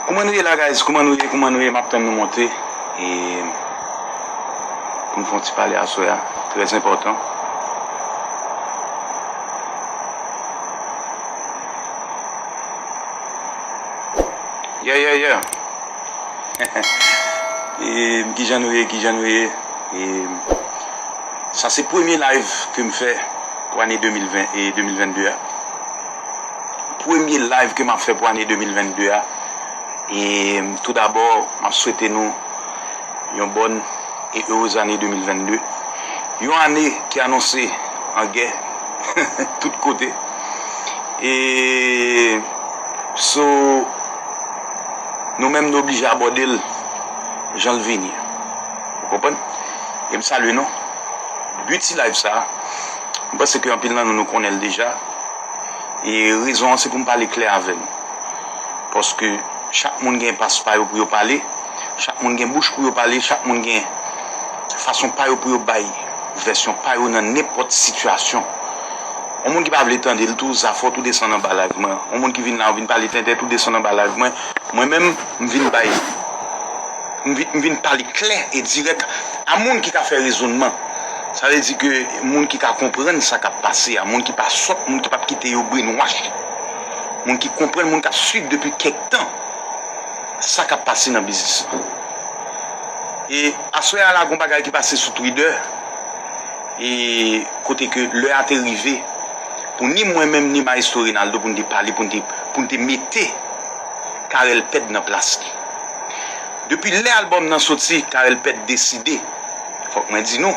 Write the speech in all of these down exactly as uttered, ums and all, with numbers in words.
Kouman nou ye la, guys? Kouman nou ye? Kouman nou ye? M ap tann nou monte. E pou n fè yon ti pale aswè a. Trè enpòtan. Yeah, yeah, yeah. E kijan nou ye? Kijan nou ye? E sa se premye live ke m fè pou ane de mil ven e de mil vennde a. Premye live ke m ap fè pou ane de mil vennde a. E toudabò, m ap swete nou yon bòn e erez ane de mil vennde. Yon ane ki anonse an gè tout kote. E so, nou menm nou oblije abòde l jan l vini. Ou konprann? E m salye nou. But ti live sa, m panse ke anpil nan nou, nou konnen l deja. E rezon an se pou m pale klè avè nou. Paske chak moun gen pas pa yo pou yo pale, chak moun gen bouch pou yo pale, chak moun gen fason pa yo pou yo bay vèsyon pa yo nan nenpòt sitiyasyon. Yon moun ki pa vle tande l tou, Zafò tou desann anba live mwen. Yon moun ki vin la, ou vin pale tenten tou desann anba live mwen. Mwen menm, m vin bay, m vin, m vin pale klè e dirèk a moun ki ka fè rezònman. Sa vle di ke moun ki ka konprann sa k ap pase a, moun ki pa sòt, moun ki p ap kite yo brainwash. Moun ki konprann, moun k ap swiv depi kèk tan sa k ap pase nan biznis lan. E aswè a la, gon bagay ki pase sou Twitter, e kote ke lè a te rive pou ni mwen menm ni Maestro Reynaldo pou n te pale, pou n te, pou n te mete Carel Pèd nan plas li. Depi lè albòm nan soti, Carel Pèd deside, fòk mwen di nou,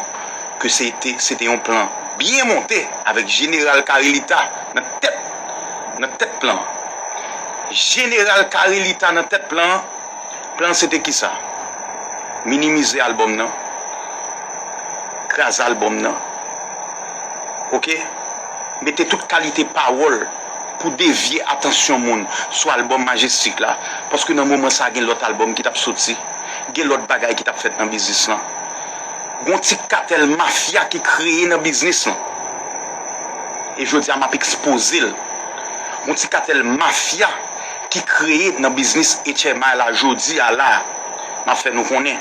ke se te, se te yon plan byen monte avèk Jeneral Carelita nan tèt, nan tèt plan an. Jeneral Carelita nan tèt plan an, plan an se te kisa? Minimize albòm nan, kraze albòm nan, oke? Mete tout kalite pawòl pou devye atansyon moun sou albòm Majestic la, paske nan moman sa a gen lòt albòm ki t ap soti, gen lòt bagay ki t ap fèt nan biznis lan. Gon ti katèl mafya ki kreye nan biznis lan. E jodi a m ap ekspoze l. Gon ti katèl mafya ki kreye nan biznis H M I la jodi a la. M ap fè nou konnen.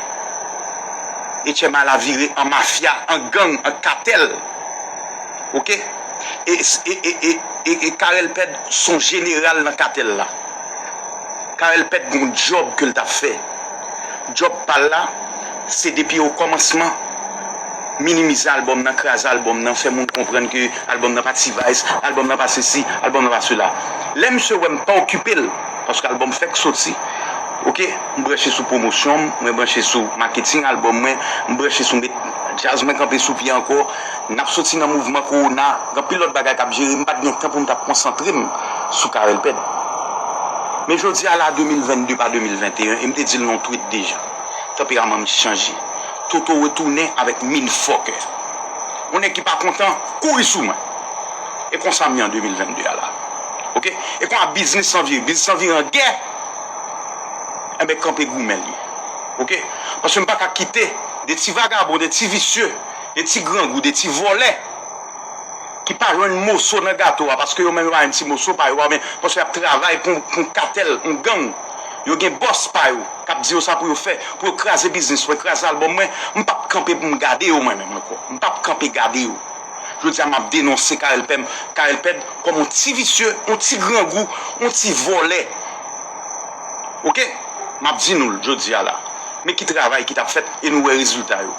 H M I la vire an mafya, an gang, an katèl. Oke? E, e, e, e, e, e Carel Pèd se yon jeneral nan katèl la. Carel Pèd gon djòb ke l t ap fè. Djòb pa l la, se depi o kòmansman, minimize albòm nan, kraze albòm nan, fè moun konprann ke albòm nan pa T-Vice, albòm nan pa sesi, albòm nan pa sela. Lè misye wè m pa okipe l, paske albòm fèk soti, oke, m branche sou pwomosyon m, mwen branche sou maketing albòm mwen, m branche sou met djaz mwen kanpe sou pye ankò, n ap soti nan mouvman kowona, gen anpil lòt bagay k ap jere, m pa t gen tan pou m t ap konsantre m sou Carel Pèd. Men jodi a la, de mil vennde pa de mil venteyen, e m te di l nan yon tweet deja, tanperaman m chanje. Toto retounen avèk mil fòkè. Yon nèg ki pa kontan, kouri sou mwen. E konsa m ye an de mil vennde a la. Oke? E konsa biznis lan vire. Biznis lan vire an gè. Enben, kanpe goumen l ye. Oke? Paske m pa ka kite de ti vagabon, de ti visye, de ti grangou, de ti vòlè ki pa jwenn moso nan gato a, paske yo menm yo pa jwenn ti moso pa yo a, men paske y ap travay pou, pou yon katèl, yon gang. Yo gen bòs pa yo k ap di yo sa pou yo fè, pou yo kraze biznis mwen, kraze albòm mwen. M p ap kanpe pou m gade yo mwen menm ankò. M p ap kanpe gade yo. Jodi a, m ap denonse Carel Pèd, Carel Pèd kòm yon ti visye, yon ti grangou, yon ti vòlè. Oke? M ap di nou l jodi a la. Men ki travay ki t ap fèt e nou wè rezilta yo.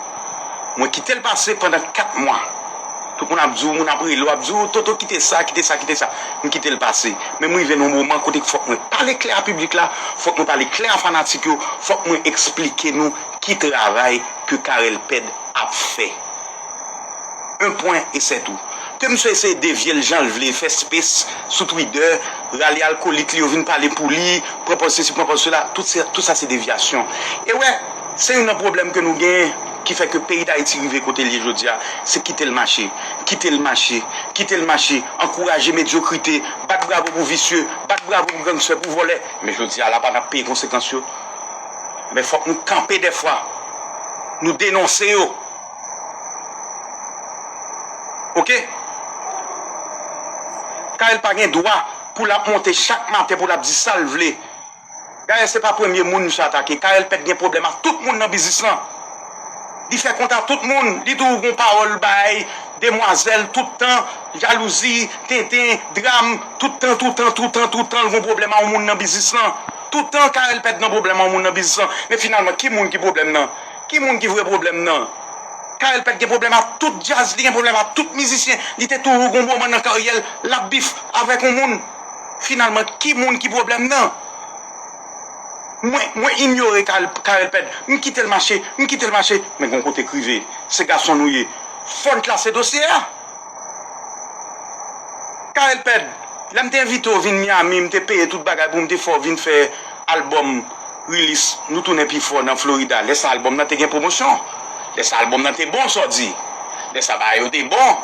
Mwen kite l pase pandan kat mwa. Tout moun ap di w, moun ap rele w, ap di w, "Toto, kite sa, kite sa, kite sa." M kite l pase. Men m rive nan yon moman kote fòk mwen pale klè a piblik la, fòk mwen pale klè a fanatik yo, fòk mwen eksplike nou ki travay ke Carel Pèd ap fè. Un point et c'est tout. Ke misye eseye devye l jan l vle, fè space sou Twitter, rale alkolik li yo vin pale pou li, pran pòz sesi, pran pòz sela, tout se, tout sa se devyasyon. E wè, se youn nan pwoblèm ke nou genyen ki fè ke peyi Dayiti rive kote l ye jodi a, se kite l mache, kite l mache, kite l mache, ankouraje medyokrite, bat bravo pou visye, bat bravo pou gangstè, pou vòlè. Men jodi a la pa n ap peye konsekans yo. Men fòk nou kanpe dèfwa, nou denonse yo. Oke? Carel pa gen dwa pou l ap monte chak maten pou l ap di sa l vle. Dayè, se pa premye moun misye atake. Carel Pèt gen pwoblèm ak tout moun nan biznis lan. Li fè kont a tout moun. Li toujou gon pawòl bay demwazèl tout tan, jalouzi, tenten, dram, tout tan, tout tan, tout tan, tout tan, l gon pwoblèm a yon moun nan biznis lan. Tout tan, Carel Pèt nan pwoblèm a yon moun nan biznis lan. Men finalman, ki moun ki pwoblèm nan? Ki moun ki vre pwoblèm nan? Carel Pèt gen pwoblèm ak tout djaz, li gen pwoblèm ak tout mizisyen. Li te toujou gon moman nan karyè l, l ap bif avèk yon moun. Finalman, ki moun ki pwoblèm nan? Mwen, mwen inyore Carel, Carel Pèt. M kite l mache, m kite l mache. Men gon kote k rive. Se gason nou ye. Fò n klase dosye a. Carel Pèt, lè m te envite w vin Miami, m te peye tout bagay pou m te fè w vin fè albòm release, nou tounen pi fò nan Florida. Lè sa albòm nan te gen pwomosyon. Lè sa albòm nan te bon, sa w di. Lè sa bagay yo te bon.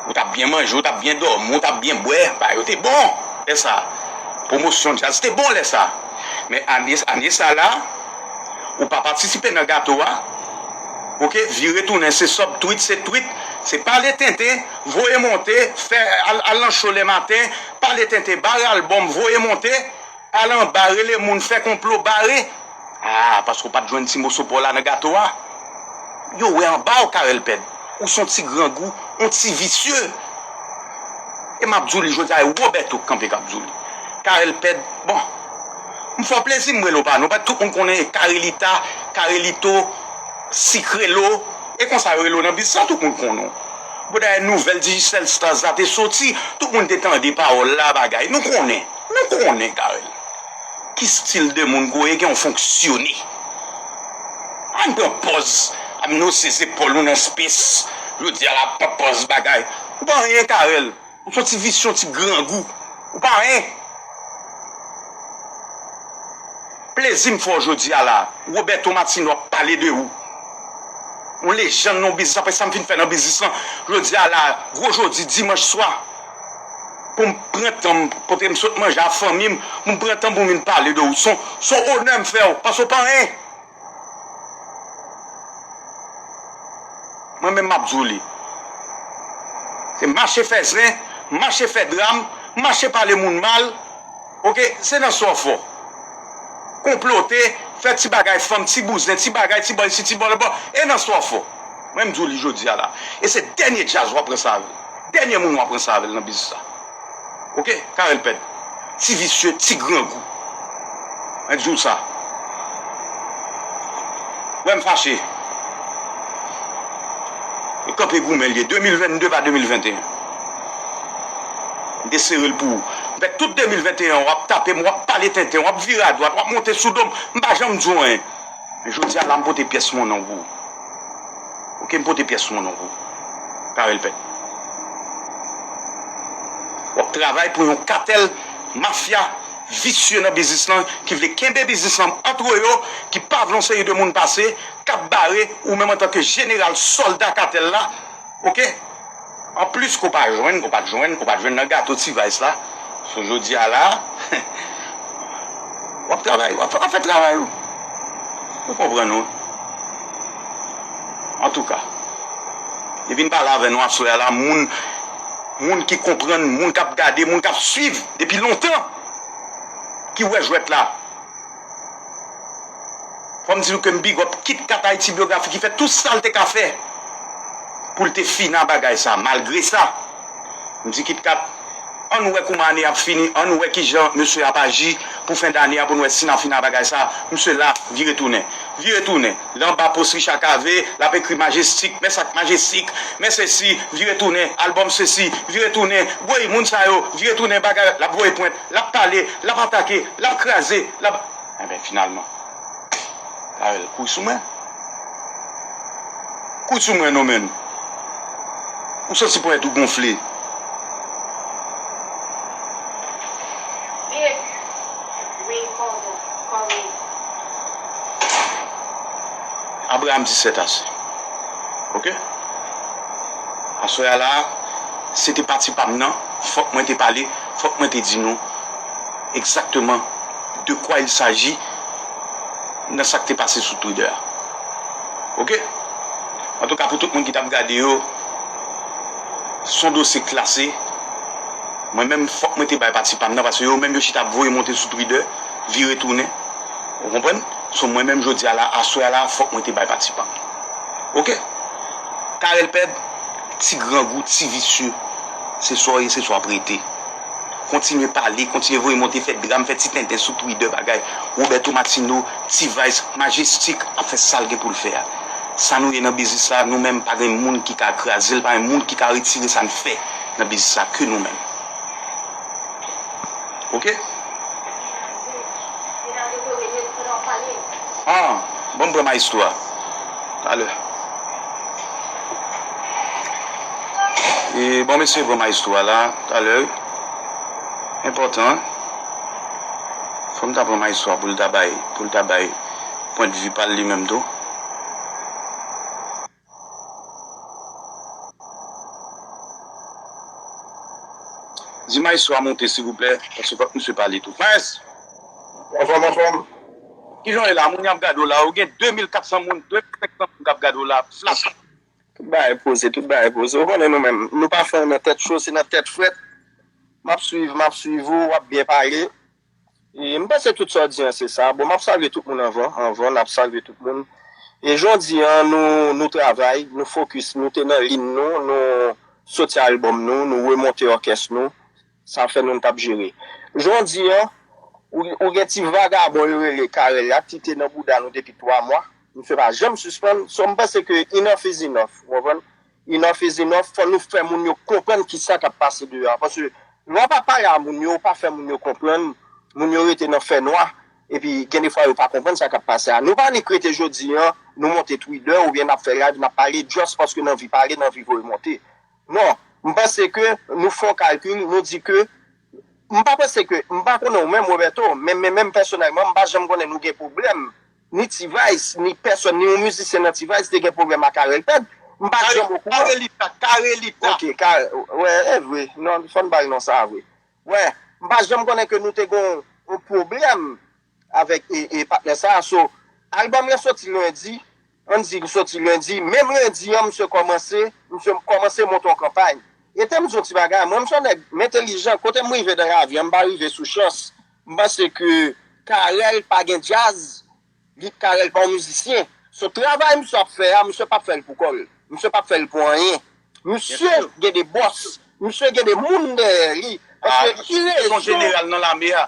Ou t ap byen manje, ou t ap byen dòmi, ou t ap byen bwè, bagay yo te bon. Lè sa, pwomosyon djaz te bon lè sa. Men ane, ane sa la, ou pa patisipe nan gato a. Oke, vire tounen, se sub tweet, se tweet, se pale tenten, voye monte, fè al, al nan cho lè maten, pale tenten, bare albòm, voye monte, al anba, rele moun, fè konplo, bare. Ah, paske w pa t jwenn ti moso pa w la nan gato a. Yo wè anba w, Carel Pèt. Ou se yon ti grangou, yon ti visye. E m ap di w li jodi a, e Roberto k kanpe k ap di w li. Carel Pèt, bon, m fè w plezi, m rele w pa non. Paske tout moun konnen e Carelita, Carelito, Sikrelo. E konsa yo rele w nan biznis la, tout moun konnen w. Bon, dayè, nouvèl Digicel Stars la te soti, tout moun te tande pawòl la, bagay. Nou konnen, nou konnen, Carel. Ki stil de moun ke w ye, ke w fonksyone? Ann pran pòz. Ann wose zepòl ou nan space. Jodi a la, pran pòz bagay. Ou pa anyen, Carel. Ou se yon ti visye, yon ti grangou. Ou pa anyen. Plezi m fè w jodi a la. Roberto Martino ap pale de ou. Yon lejann nan biznis, apre sa m fin fè nan biznis lan. Jodi a la, gwo jodi, dimanch swa. Pou m pran tan m, kote m sot manje a fanmi m, pou m pran tan pou m vin pale de ou. Se yon, se yon onè m fè w, paske w pa anyen. Mwen menm m ap di w li. Se mache fè zen, mache fè dram, mache pale moun mal. Oke, se nan sa w fò. Konplote, fè ti bagay fanm, ti bouzen, ti bagay, ti bò isi, ti bò lòtbò, e nan sa w fò. Mwen m di w li jodi a la. E se dènye djaz w ap ranse avè l. Dènye moun w ap ranse avè l nan biznis sa. Oke, Carel Pèt. Ti visye, ti grangou. Mwen di w sa. Wè m fache. E kanpe goumen l ye, de mil vennde pa de mil venteyen. M te sere l pou ou. M fè tout de mil venteyen an, w ap tape m, w ap pale tenten, w ap vire adwat, w ap monte sou do m, m pa janm di w anyen. Men jodi a la, m pote pyès monnen w pou ou. Oke, m pote pyès monnen w pou ou. Carel Pèt. W ap travay pou yon katèl mafya visye nan biznis lan, ki vle kenbe biznis lan antre yo, ki pa vle yon seri de moun pase, k ap bare ou menm antanke jeneral sòlda katèl la, oke? Anplis ke w pa jwenn, ke w pa t jwenn, ke w pa t jwenn nan gato T-Vice la, sou jodi a la, w ap travay, w ap, w ap fè travay ou. Ou konprann ou? Antouka, li vin pale avè nou aswè a la, moun, moun ki konprann, moun k ap gade, moun k ap swiv depi lontan, ki wè jwèt la. Fò m di nou ke m big up Kit Kat Ayiti Byografi ki fè tout sa l te ka fè pou l te fini a bagay sa. Malgre sa, m di Kit Kat, ann wè kouman ane a ap fini, ann wè kijan mesye a ap aji pou fen dane a pou n wè si n a fini a bagay sa. Mesye la, vire tounen. Vire tounen. L anba pòs Richard Cavé, l ap ekri Majestic, men sa k Majestic, men sesi, vire tounen, albòm sesi, vire tounen, woy, moun sa yo, vire tounen, bagay, l ap voye pwent, l ap pale, l ap atake, l ap kraze, l ap Enben, finalman, Carel kouri sou mwen. Kouri sou mwen non, menn. Ou santi ponyèt ou gonfle. Abraham di sèt ase. Oke? Aswè a la, se te pati pa m nan, fòk mwen te pale, fòk mwen te di nou egzakteman de quoi il s'agit nan sa k te pase sou Twitter a. Oke? Antouka, pou tout moun ki t ap gade yo, se yon dosye klase. Mwen menm, fòk mwen te bay pati pa m nan, paske yo menm yo chita ap voye monte sou Twitter. vire tounen. Ou konprann? So, mwen menm, jodi a la, aswè a la, fòk mwen te bay pati pa m. Oke? Karèl Pèd, ti grangou, ti visye, se sa w ye, se sa w ap rete. Kontinye pale, kontinye voye monte, fè dram, fè ti tenten sou Twitter, bagay. Roberto Martino, T-Vice, Majestic ap fè sa l gen pou l fè a. Sa nou ye nan biznis la, nou menm pa gen moun ki ka kraze l, pa gen moun ki ka retire sa n fè nan biznis la ke nou menm. Oke? Ah, bon, m pran maestro a. Talè. E, bon, mesye, pran maestro a la, talè. Enpòtan, wi. Fò m ta pran maestro a pou l ta bay, pou l ta bay pwendvi pa l li menm tou. Di maestro a monte, silvouplè, paske fòk misye pale tou. Maes! Anfòm, anfòm. Kijan w ye la? Moun y ap gade w la. Ou gen de mil kat san moun, de mil senk san moun k ap gade w la. Flat. Tout bagay poze, tout bagay poze. Ou konnen nou menm, nou pa fè nan tèt cho, se nan tèt frèt. M ap swiv, m ap swiv ou, w ap byen pale. E m panse tout sa w di an se sa. Bon, m ap salye tout moun anvan, anvan n ap salye tout moun. E jodi an, nou, nou travay, nou fokis, nou te nan liy nou, nou soti albòm nou, nou remonte òkès nou. Sa fè nou n t ap jere. Jodi an, ou, ou gen ti vagabon yo rele Carel la ki te nan bouda nou depi twa mwa. Misye pa janm sispann. So, m panse ke enough is enough, ou konprann? Enough is enough, fò nou fè moun yo konprann kisa k ap pase deyò a. Paske lè w pa pale a moun yo, ou pa fè moun yo konprann, moun yo rete nan fènwa, epi gen de fwa yo pa konprann sa k ap pase a. Nou pa nik rete jodi an, nou monte Twitter oubyen n ap fè live, n ap pale just paske n anvi pale, n anvi voye monte. Non, m panse ke nou fè yon kalkil, nou di ke, m pa panse ke, m pa konnen ou menm, Roberto, men, men menm pèsonèlman, m pa janm konnen nou gen pwoblèm. Ni T-Vice, ni pèsòn, ni yon mizisyen nan T-Vice te gen pwoblèm ak Carel Pèd. M pa janm okouran. Carelita, Carelita. Ok, Carel, wè, e vre. Non, fò n ba l non sa a vre. Wè, m pa janm konnen ke nou te gen yon, yon pwoblèm avèk e, e patnè sa a. So, albòm lan soti lendi, ann di l soti lendi, menm lendi an, misye kòmanse, misye kòmanse monte yon kanpay. E te m di yon ti bagay, mwen, m se yon nèg, m entèlijan, kote m rive nan lavi an, m pa rive sou chans. M panse ke Carel pa gen djaz, Guy Carel pa yon mizisyen. So, travay misye ap fè a, misye p ap fè l pou kò l. Misye p ap fè l pou anyen. Misye gen de bòs. Misye gen de moun dèyè li. Paske ki rezon,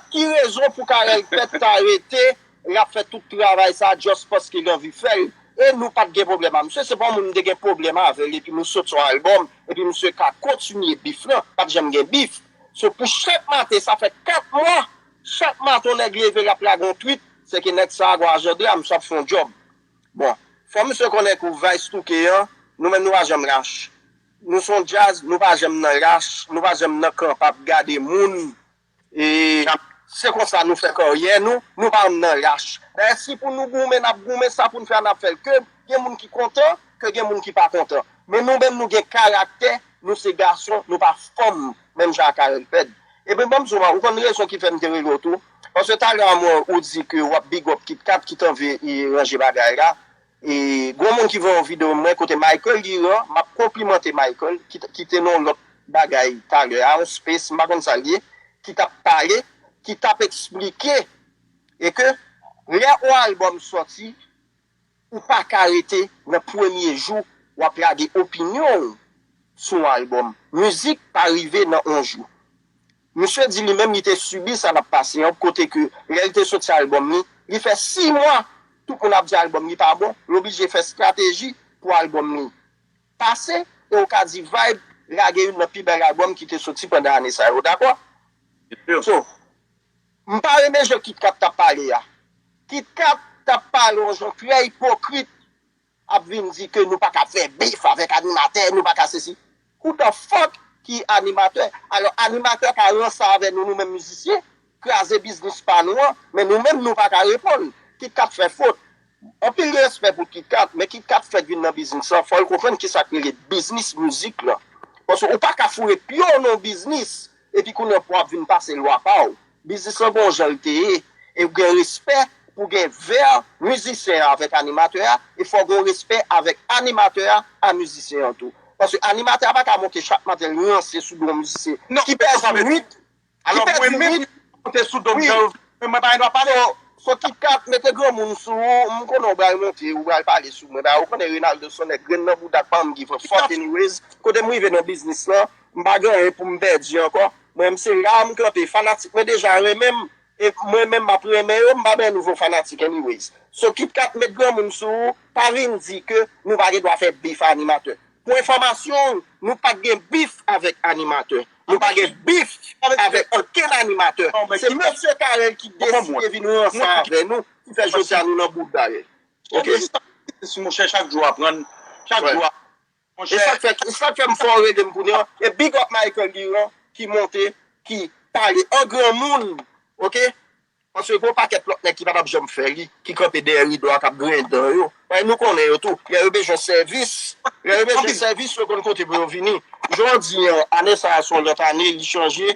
ki rezon pou Carel Pèd ta rete, l ap fè tout travay sa a just paske l anvi fè l? E nou pa t gen pwoblèm a misye. Se pa yon moun m te gen pwoblèm avè l, epi nou sot yon albòm, epi misye ka kontinye bif lan. Pa t janm gen bif. So, pou chak maten, sa fè kat mwa, chak maten yon nèg leve, l ap lage yon tweet, se ke nèg sa a gon ajanda, misye ap fè yon djòb. Bon, fò misye konnen kou Vice touke an, nou menm nou pa janm lach. Nou se yon djaz, nou pa janm nan lach, nou pa janm nan kanpe ap gade moun. E se konsa nou fè karyè nou, nou pa janm nan lach. Dayè, si pou nou goumen, n ap goumen, sa pou n fè a, n ap fè l. Ke gen moun ki kontan, ke gen moun ki pa kontan. Men nou menm nou gen karaktè, nou se gason, nou pa fanm, menm jan ak Carel Pèd. Epi ban m di w, ou konn rezon ki fè m te rele w tou? Paske talè a mwen ou di ke w ap big up Kit Kat ki t anvi ranje bagay la. E gon moun ki voye yon videyo mwen kote Michael Liran, m ap konplimante Michael, ki, ki te nan yon lòt bagay talè a, yon space, m pa konn sa l ye, ki t ap pale, ki t ap eksplike, e ke lè yon albòm sòti, ou pa ka rete nan premye jou w ap lage opinyon w sou yon albòm. Mizik pa rive nan yon jou. Misye di li menm li te sibi sa n ap pase an, kote ke lè l te soti albòm li, li fè sis mwa, tout moun ap di albòm li pa bon, l oblije fè estrateji pou albòm li pase, e ou ka di Vibe lage youn nan pi bèl albòm ki te soti pandan ane sa yo, dakò? So, m pa renmen jan Kit Kat t ap pale a. Kit Kat t ap pale yon jan trè ipokrit, ap vin di ke nou pa ka fè bif avèk animatè, nou pa ka sesi. Who the fuck ki animatè? Alò, animatè ka ranse avè nou, nou menm mizisyen, kraze biznis pa nou an, men nou menm nou pa ka reponn. Kit Kat fè fot. Anpil respè pou Kit Kat, men Kit Kat fèk vin nan biznis lan, fò l konprann kisa k rele biznis mizik lan. Paske ou pa ka foure pye w nan yon biznis, epi kounye a pou w ap vin pase lwa pa w. Biznis lan gon jan l te ye, e w gen respè pou gen vè mizisyen an avèk animatè a, e fò w gen respè avèk animatè a a mizisyen an tou. Paske animatè a pa ka monte chak maten l ranse sou do yon mizisyen ki pèdi nwit, ki pèdi nwit. Alò mwen menm, li monte sou do m jan yo vle Mwen pa gen dwa pale. So, so KitKat, mete granmoun sou ou, m konnen w pral monte, w pral pale sou mwen. Ba, ou konnen Renaldo se yon nèg grenn nan bouda k pa janm give a fuck anyways. Kote m rive nan biznis lan, m pa gen anyen pou m pèdi ankò. Mwen, m se la m kanpe. Fanatik mwen deja renmen m. E mwen menm m ap renmen yo, m pa bezwen nouvo fanatik anyways. So KitKat met granmoun sou ou, pa vin di ke nou pa gen dwa fè bif a animatè. Pou enfòmasyon w, nou pa t gen bif avèk animatè. Nou pa gen bif avèk okenn animatè. Se mesye Carel ki deside vin ranse avè nou, ki fè jodi a nou nan bout dayè. Ok? Monchè, chak jou aprann, chak jou aprann. E sa k fè, e sa k fè m fè w rele m kounye a. E big up Michael Liran ki monte, ki pale an granmoun. Ok? Paske gen yon pakèt lòt nèg ki pa t ap janm fè li, ki kanpe dèyè rido a, k ap griyen dan yo. Paske nou konnen yo tou. Lè yo bezwen sèvis, lè yo bezwen sèvis, yo konn kote pou yo vini. Jan w di an, ane sa a se yon lòt ane, li chanje.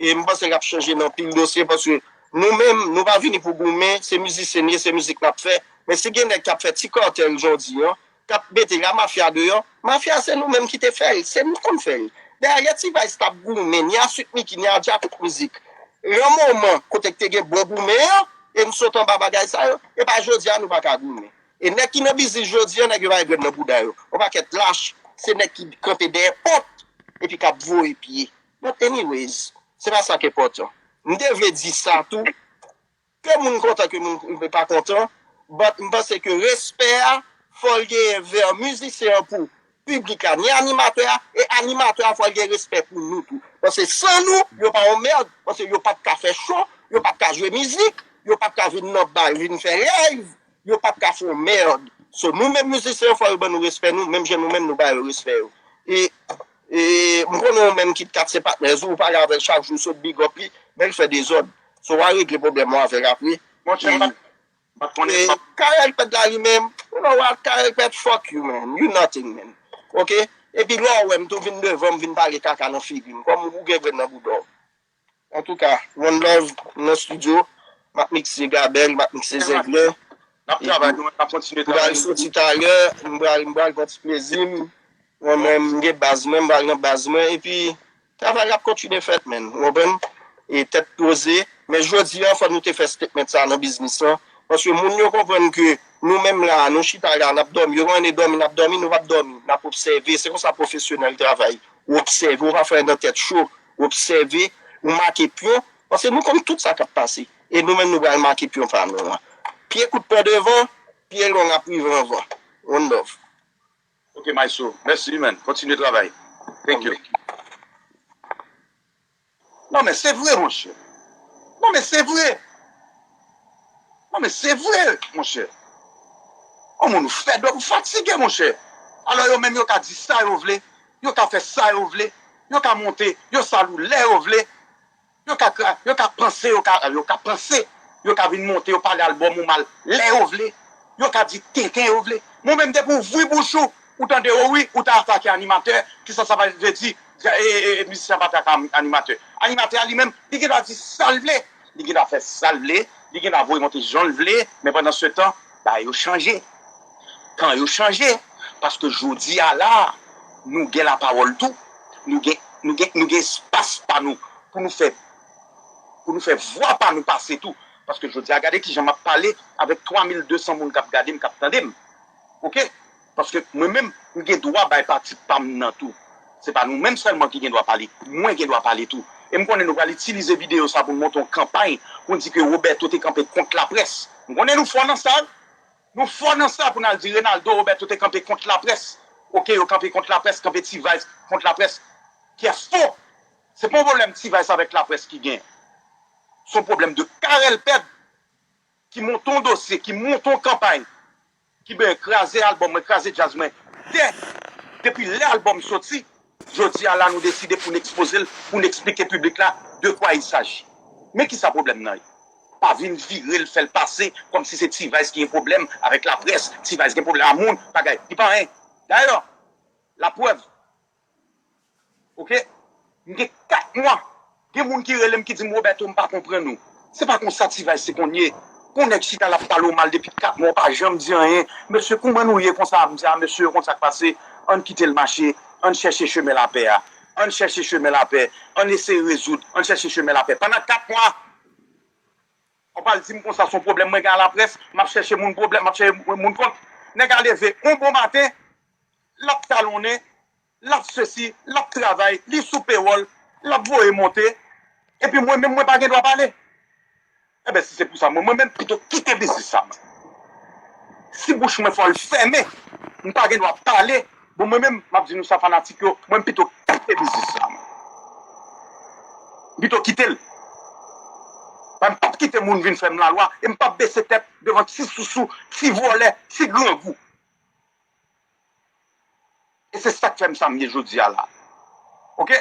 E m panse l ap chanje nan pil dosye, paske nou menm, nou pa vini pou goumen, se mizisyen n ye, se mizik n ap fè. Men si gen nèg k ap fè ti kàtèl jan w di an, k ap mete la mafya deyò, mafya se nou menm ki te fè l, se nou k konn fè l. Dayè T-Vice t ap goumen, ni a Sweet Micky, ni a Djakout Mizik. Nan moman kote k te gen bon goumen an, e n sot anba bagay sa yo, e pa jodi a nou pa ka goumen. E nèg ki nan biznis jodi a, nèg yo pa gen grenn nan bouda yo. Yon pakèt lach, se nèg ki kanpe dèyè pòt, epi k ap voye pye. But anyways, se pa sa k enpòtan. M te vle di sa tou, ke moun kontan, ke moun pa kontan, but m panse ke respè a, fò l genyen vè mizisyen an pou piblik la, ni animatè a, e animatè a fò l gen respè pou nou tou. Paske san nou, yo pa yon mèd, paske yo p ap ka fè cho, yo p ap ka jwe mizik, yo p ap ka vin nan bal, vin fè live, yo p ap ka fè yon mèd. So, nou menm mizisyen yo, fò yo ban nou respè nou, menm jan nou menm nou ba yo respè yo. E, e m konnen ou menm KitKat se patnè ou, ou pale avè l chak jou, sot big up li, men l fè dezòd. So, w a regle pwoblèm ou avè l apre. Monchè, m pa t konnen. Carel Pèt la li menm, you know what, Carel Pèt, fuck you, man. You nothing, man. Ok? Epi lè w wè m tou vin devan m, vin pale kaka nan figi m. Kòm ou gen grenn nan bouda w. Antouka, one love, m nan estidyo, m ap mikse gabèl, m ap mikse zègle. N ap travay, nou, n ap kontinye travay. M pral soti talè, m pral, m pral pran ti plezi m. Mwen menm, m gen baz mwen, m pral nan baz mwen, epi travay la ap kontinye fèt, man. Ou konprann? E tèt poze. Men jodi a, fò nou te fè statement sa nan biznis lan. Paske moun yo konprann ke nou menm la, nou chita la, n ap dòmi. Yo konnen dòmi, n ap dòmi, nou p ap dòmi. N ap obsève. Se konsa pwofesyonèl travay. Ou obsève, ou pa fè nan tèt cho. Ou obsève, ou make pyon. Paske nou konn tout sa k ap pase. E nou menm, nou pral make pyon pa nou an. Pye kout pa devan, pye long ap rive anvan. One love. Ok, Maestro. Mèsi, man. Kontinye travay. Thank you. Non, men se vre, monchè. Non, men se vre. Non, men se vre, monchè. Yon moun ou fèdòp, ou fatige, monchè. Alò, yo menm, yo ka di sa yo vle. Yo ka fè sa yo vle. Yo ka monte, yo sal ou lè yo vle. Yo ka, yo ka panse, yo ka, yo ka panse, yo ka vin monte, yo pale albòm ou mal lè yo vle. Yo ka di tenten yo vle. Mwen menm, depi w ouvri bouch ou, ou tande, o wi, ou ta atake animatè, kisa sa vle di, e, e, e, mizisyen ap atake animatè. Animatè a li menm, li gen dwa di sa l vle. Li gen dwa fè sa l vle, li gen dwa voye monte jan l vle, men pandan se tan, bagay yo chanje. Tan yo chanje, paske jodi a la, nou gen lapawòl tou. Nou gen, nou gen, nou gen espas pa nou pou nou fè, pou nou fè vwa pa nou pase tou. Paske jodi a, gade kijan m ap pale avèk twa mil de san moun k ap gade m, k ap tande m. Oke? Paske mwen menm, m gen dwa bay pati pa m nan tou. Se pa nou menm sèlman ki gen dwa pale. Mwen gen dwa pale tou. E m konnen nou pral itilize videyo sa pou n monte yon kanpay pou n di ke Roberto te kanpe kont laprès. M konnen nou fò nan sa, wi. Nou fò nan sa pou n al di Renaldo, Roberto te kanpe kont laprès. Oke, yo kanpe kont laprès, kanpe T-Vice kont laprès. Ki fo. Se pa yon pwoblèm T-Vice avèk laprès ki gen. Se yon pwoblèm de Carel Pèd ki monte yon dosye, ki monte yon kanpay, ki ben kraze albòm mwen, kraze djaz mwen. Dè, depi lè albòm soti, jodi a la nou deside pou n ekspoze l, pou n eksplike piblik la de quoi il s'agit. Men kisa pwoblèm nan ye? Pa vin vire l, fè l pase kòmsi se T-Vice ki gen pwoblèm avèk laprès, T-Vice gen pwoblèm a moun, bagay. Li pa anyen. Dayè, laprèv, oke? M gen kat mwa. Gen moun ki rele m ki di m, Roberto, m pa konprann ou. Se pa konsa T-Vice se konn ye. Pou nèg chita l ap pale w mal depi kat mwa, w pa janm di anyen. Mesye, kouman nou ye konsa? M di, a, mesye, konn sa k pase. Ann kite l mache. Ann chèche chemen lapè a. Ann chèche chemen lapè. Ann eseye rezoud. Ann chèche chemen lapè. Pandan kat mwa, w pral di m konsa se yon pwoblèm mwen gen a laprès, m ap chèche moun pwoblèm, m ap chèche moun kont. Nèg a leve yon bon maten, l ap talonnen, l ap sesi, l ap travay, li sou pewòl, l ap voye monte, epi mwen menm mwen pa gen dwa pale. Enben, si se pou sa, mwen, mwen menm pito kite biznis sa, mwen. Si bouch mwen fò l fèmen, m pa gen dwa pale, bon, mwen menm, m ap di nou sa, fanatik yo, mwen m pito kite biznis sa, mwen. M pito kite l. Mwen m p ap kite moun vin fè m lalwa, e m p ap bese tèt devan ti sousou, ti vòlè, ti grangou. E se sa k fè m sa m ye jodi a la. Oke?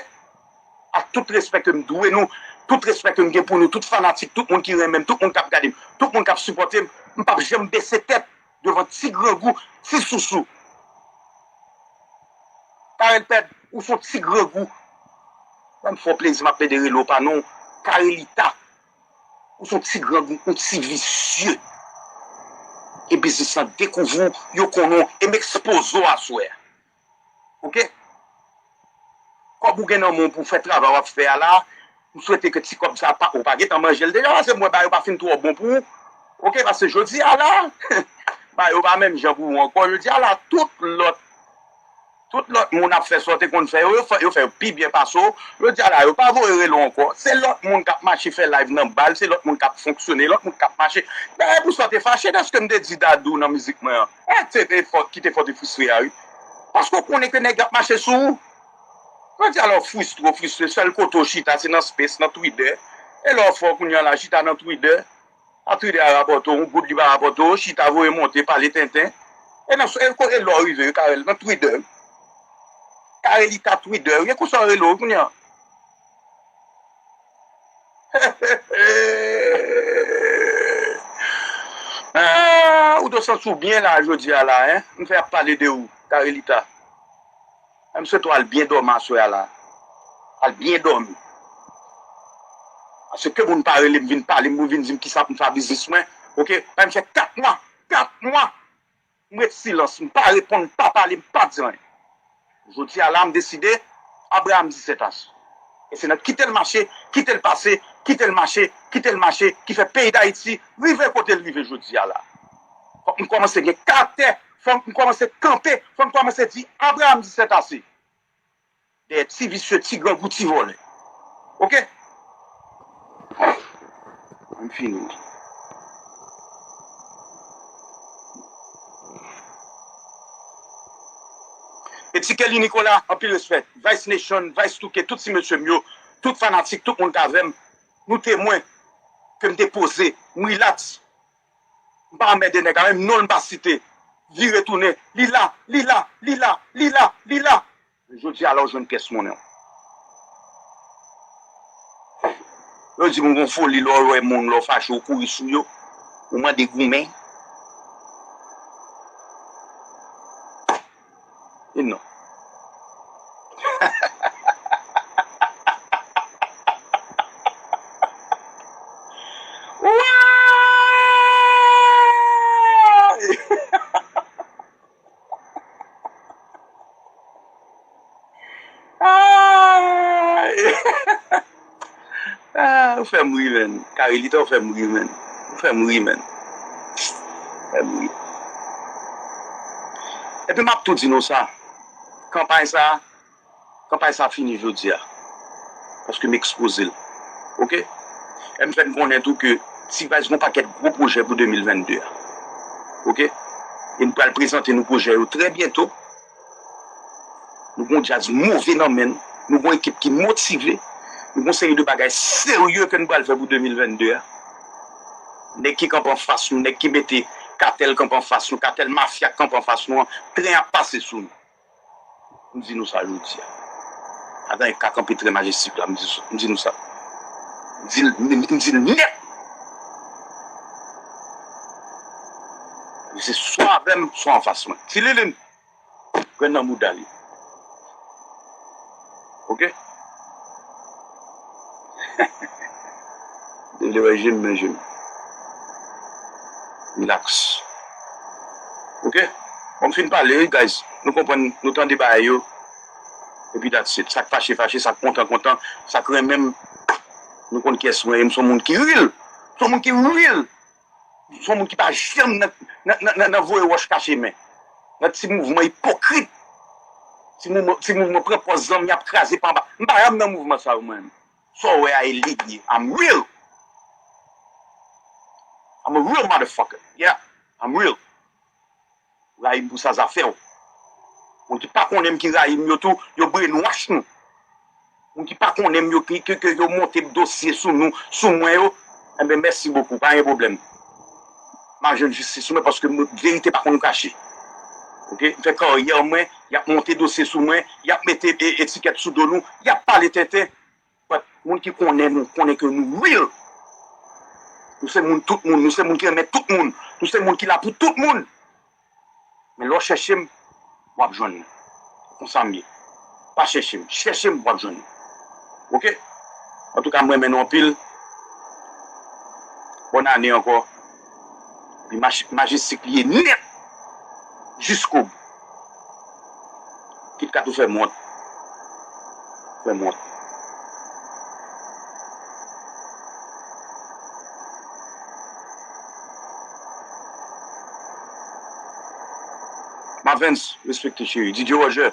Ak tout respè ke m dwe nou, tout respè ke m gen pou nou, tout fanatik, tout moun ki renmen m, tout moun k ap gade m, tout moun k ap sipòte m, m p ap janm bese tèt devan ti grangou, ti sousou. Carel Pèd, ou se yon ti grangou. Ban m fè w plezi, m ap plede rele w pa non w. Carelita. Ou se yon ti grangou, yon ti visye. E biznis lan dekouvri w, yo konnen w, e m ekspoze w aswè a. Oke? Kòb ou gen nan men w pou w fè travay w ap fè a la, m swete ke ti kòb sa pa, ou pa gentan manje l deja, paske m wè bagay yo pa fin twò bon pou ou. Oke? Paske jodi a la, bagay yo pa menm jan pou ou ankò. Jodi a la, tout lòt Tout lòt moun ap fè sa w te konn fè yo, yo fè, yo fè yo pi byen pase w. Jodi a la, yo pa voye rele w ankò. Se lòt moun k ap mache fè live nan bal, se lòt moun k ap fonksyone, lòt moun k ap mache. Dayè pou sa w te fache dèske m te di Dadou nan mizik mwen an. E te, te fò, ki te fè w te fristre a, wi. Paske w konnen ke nèg yo ap mache sou ou. Jodi a la, w fristre, w fristre. Sèl kote w chita, se nan Space, nan Twitter. E lè w fò kounye a la, chita nan Twitter. A Twitter a rapòte w, yon goud li pa rapòte w, chita voye monte, pale tenten. E nan, e, e lè w rive, Carel, nan Twitter. Carelita Twitter, e konsa yo rele w kounye a. Ah, ou dwe santi w byen la, jodi a la, en. M fè ap pale de ou, Carelita. M swete w al byen dòmi aswè a la. Al byen dòmi. Paske ke moun pa rele m vin pale m, pou vin di m kisa pou m fè a biznis mwen. Oke? Bay m fè kat mwa. Kat mwa. M ret silans. M pa reponn, m pa pale, m pa di anyen. Jodi a la, m deside, Abraham disèt as. E se nan kite l mache, kite l pase, kite l mache, kite l mache, ki fè peyi Dayiti rive kote l rive jodi a la. Fòk m kòmanse gen karaktè, fòk m kòmanse kanpe, fòk m kòmanse di Abraham disèt ase. Dèyè ti visye, ti grangou, ti vòlè. Oke? Mwen fini. E ti Kelly Nicolas, anpil respè. Vice Nation, Vice Touke, tout ti mesye m yo, tout fanatik, tout moun k avè m, nou temwen ke m te poze, m rilaks. M pa anmède nèg la, menm non l m pa site. Vire tounen. Li la, li la, li la, li la, li la. Jodi a la w jwenn pyès monnen w. Yo di m ou gon foli lè w wè moun, lè w fache w kouri sou yo. Ou mande goumen. E non. Ah, ou fè m ri, menn. Carelita, ou fè m ri, menn. Ou fè m ri, menn. Ou fè m ri. Epi m ap tou di nou sa. Kanpay sa, kanpay sa fini jodi a. Paske m ekspoze l. Oke? E m fè n konnen tou ke T-Vice gon pakèt gwo pwojè pou de mil vennde a. Oke? E n pral prezante nou pwojè yo trè byento. Nou gon djaz move nan men n. Nou gon ekip ki motive. Nou gon seri de bagay serye ke n pral fè pou de mil vennde a. Nèg ki kanpe anfas nou, nèg ki mete Katèl kanpe anfas nou, Katèl mafya k kanpe anfas nou an, tren ap pase sou nou. M di nou sa jodi a. Adan e ka kanpe trè majestik la, m di, m di nou sa. M di l, m, m di l nèt. Se swa avè m, swa anfas mwen. Ti Lilin, grenn nan mouda li. Oke? Depi li wè je m, men je m. Rilaks. Oke? Bon, m fin pale, wi, guys. Nou konprann, nou tande bagay yo. Epi that's it. Sa k fache, fache. Sa k kontan, kontan. Sa k renmen m, nou konn kiyès mwen ye. M se yon moun ki ril. M Se yon moun ki real. Se yon moun ki pa janm nan, nan, nan, nan, nan voye wòch kache men. Nan ti mouvman ipokrit. Ti mouvman, ti mouvman pran pòz zanmi ap kraze pa anba. M pa janm nan mouvman sa yo mwen menm. Sa w wè a e li li ye. I'm real. I'm a real motherfucker. Yeah, I'm real. Rayi m pou sa zafè w. Moun ki pa konnen m ki rayi m yo tou, yo brainwash nou. Moun ki pa konnen m yo, ki, ki, ki yo monte dosye sou nou, sou mwen yo, enben mèsi bokou, pa gen pwoblèm. M a jwenn jistis sou mwen paske m, verite pa konn kache. Oke? M fè karyè mwen, y ap monte dosye sou mwen, y ap mete e, etikèt sou do nou, y ap pale tenten. But moun ki konnen nou, konnen ke nou real. Nou se moun tout moun, nou se moun ki renmen tout moun, nou se moun ki la pou tout moun. Men lè w chèche m, w ap jwenn mwen. Konsa m ye. Pa chèche m, chèche m, w ap jwenn mwen. Oke? Antouka, m renmen nou anpil. Bòn ane ankò. Epi maj-, Majestic li ye nèt jiskobou. Kit Kat ou fè m wont. Fè m wont. Mavens, respekte cheri. D J Roger,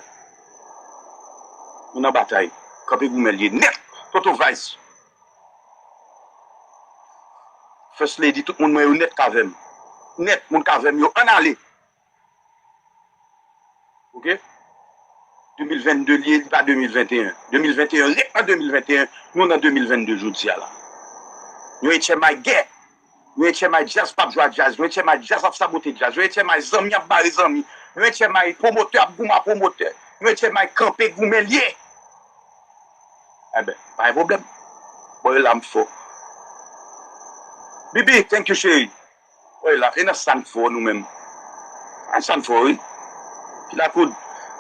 nou nan batay. Kanpe goumen l ye nèt. Toto Vice. First Lady, tout moun mwen yo nèt k avè m. Nèt, moun k avè m yo, ann ale. Oke? De mil vennde li ye, li pa de mil venteyen. De mil venteyen, ret nan de mil venteyen, nou nan de mil vennde jodi a la. Yon H M I gè. Yon H M I djaz p ap jwe ak djaz. Yon H M I djaz ap sabote djaz. Yon H M I zanmi ap bare zanmi. Yon H M I pwomotè ap goumen ak pwomotè. Yon H M I kanpe goumen l ye. Enben, pa gen pwoblèm. Bò yo la m fò. Bibi, thank you, cheri. Woy la, e nan sa n fò nou menm. Nan sa n fò, wi. Pilakoud,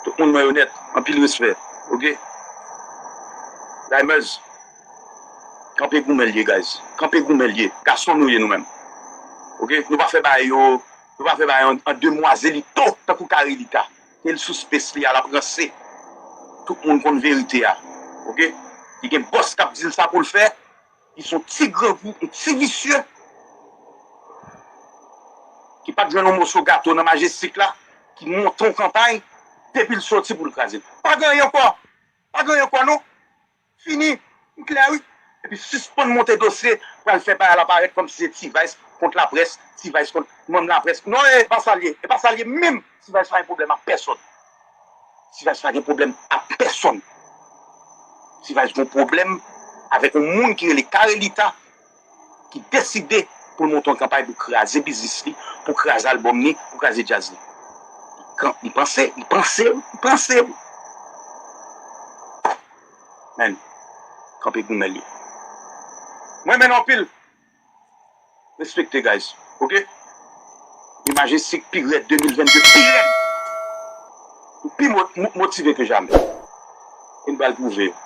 tout moun mwen yo nèt, anpil respè, oke? Dimers, kanpe goumen l ye, guys. Kanpe goumen l ye. Gason nou ye nou menm. Oke? Nou pa fè bagay yo, nou pa fè bagay yo an, an demwazelito, tankou Carelita. Ke l sou space li a, l ap ranse. Tout moun konn verite a. Oke? Li gen bòs k ap di l sa pou l fè. Li se yon ti grangou, yon ti visye. Ki pa t jwenn yon moso gato nan Majestic la, ki monte yon kanpay, depi l soti pou l kraze l. Pa gen anyen ankò. Pa gen anyen ankò, non. Fini. M klè, wi. Epi sispann monte dosye, pral fè bagay la parèt kòmsi se T-Vice kont laprès, T-Vice kont manm laprès. Non, e pa sa l ye. E pa sa l ye menm. T-Vice pa gen pwoblèm ak pèsonn. T-Vice pa gen pwoblèm ak pèsonn. T-Vice gen pwoblèm avèk yon moun ki rele Carelita, ki deside pou l monte yon kanpay pou kraze biznis li, pou kraze albòm li, pou kraze djaz li. Li kan-, li panse, li panse, li panse. Men, kanpe goumen l ye. Mwen renmen nou anpil. Respekte, guys. Oke? Majestic pi rèd, de mil vennde pi rèd. Nou pi mo-, mo-, motive ke jamè. E n pral pwouve yo.